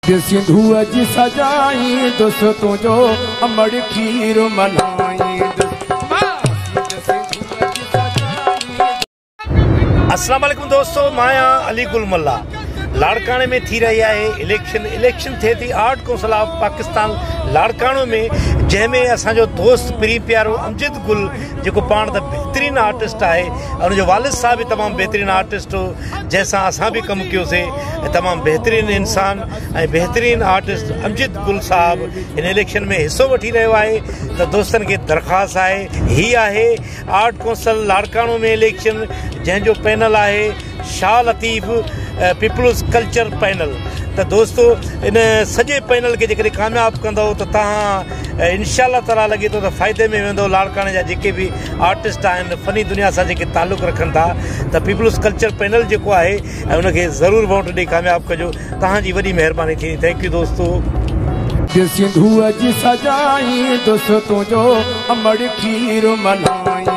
سنڌوءَ جي سجائيندس تنهنجو امڙ کير ملهائيندس. اسلام عليڪم دوستو مان آهيان علي گل ملاح لاڙڪاڻي ۾ ٿي رهي آهي اليڪشن اليڪشن ٿئي ٿي art council of Pakistan Larkana ۾ جنهن ۾ اسان جو دوست پرين پيارو امجد گل جيڪو پاڻ ته بهترين آرٽسٽ آهي ان جو والد صاحب به تمام بهترين آرٽسٽ هو جنهن سان اسان به ڪم ڪيوسي ۽ تمام بهترين انسان ۽ بهترين آرٽسٽ امجد گل صاحب هن اليڪشن ۾ حصو وٺي رهيو آهي ته دوستن کي درخواست آهي هي آهي آرٽ ڪونسل لاڙڪاڻو ۾ اليڪشن جنهن جو پينل آهي Shah Latif peoples culture panel ته دوستو ان سڄي پينل کي جيڪڏهن ڪامياب ڪندو ته توهان انشاء الله تعالي لڳي ٿو ته فائدي ۾ ويندو لاڙڪاڻي جا جيڪي به آرٽسٽ آهن فني دنيا سان جيڪي تعلق رکن ٿا ته پيپلز ڪلچر پينل جيڪو آهي ۽ ان کي ضرور ووٽ ڏئي ڪامياب ڪجو توهان جي وڏي مهرباني ٿيندي thank you دوستو. سنڌوءَ جي سجائيندس تنهنجو امڙ کير ملهائيندس.